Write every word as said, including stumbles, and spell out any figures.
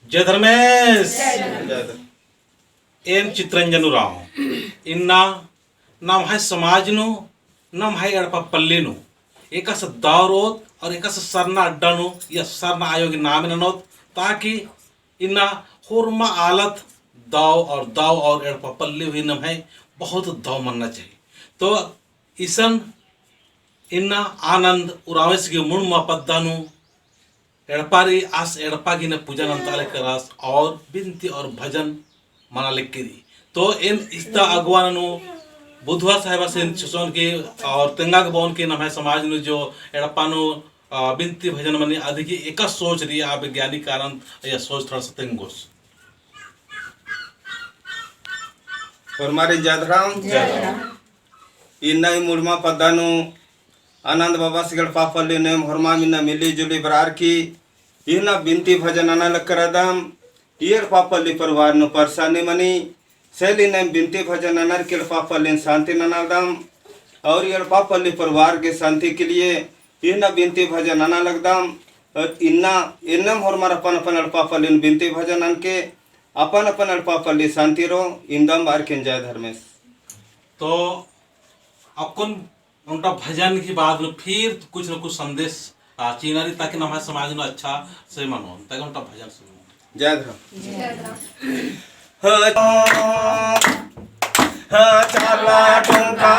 जय धर्मेस। जय धर्मेस। एन चित्रंजन उराँव। इन्ना नम्है समाज नू, नम्है एड़पा पल्ली नू एकासे दव रओत और एकासे सरना अड्डा नू या सरना आयो गही नामे ननोत, ताकि इन्ना होरमा आलत दव और दव और एड़पा पल्ली हूँ नम्है बहुत दव मन्ना चाहिए। तो इसन इन्ना आनंद उराँवस गही मुड़मा पद्दा नू एड़पा रई, आस एड़पा गही इन्ना पूजा नन्ताले केरस और बिनती और भजन मनाले केरी। तो एन इस्ता अगुवा ननू बुधवा साहेबासिन चिचोन की और तेंगा गे बओन की नम्है समाज नू जो एड़पा नू, आ, बिनती भजन मनी अदी गही एका सोच रई, आ वैज्ञानिक कारण या सोच थोड़ा सा तेंगोस। होरमारिन जय धरम। जय धरम। इन्ना ई मुड़मा पद्दा नू आनंद बाबास गही एड़पा पल्ली नू एम होरमा इन्ना मिली जुली बरअर की इन्ना बिनती भजन नना लक्करदम। ई एड़पा पल्ली परिवार नू परेशानी मनी, से ले इन्ना बिनती भजन ननर की एड़पा पल्लिन शांति ननालदम। और ई एड़पा पल्ली परिवार गही शांति के लिए इन्ना बिनती भजन नना लगदम। और इन्ना एन्नेम होरमर अपन अपन एड़पा पल्लिन बिनती भजन ननके अपन अपन एड़पा पल्ली शांति रओ। इन्दम बरअर की जय धर्मेस। तो अक्कुन ओन्टा भजन की बाद में फिर कुछ न कुछ संदेश, आ, चिअना रई, ताकि नम्है समाज नू अच्छा से मनो, ताकि ओन्टा भजन सुनो। जय धर्म। जय धर्म। हाँ, हाँ, चाला टोंका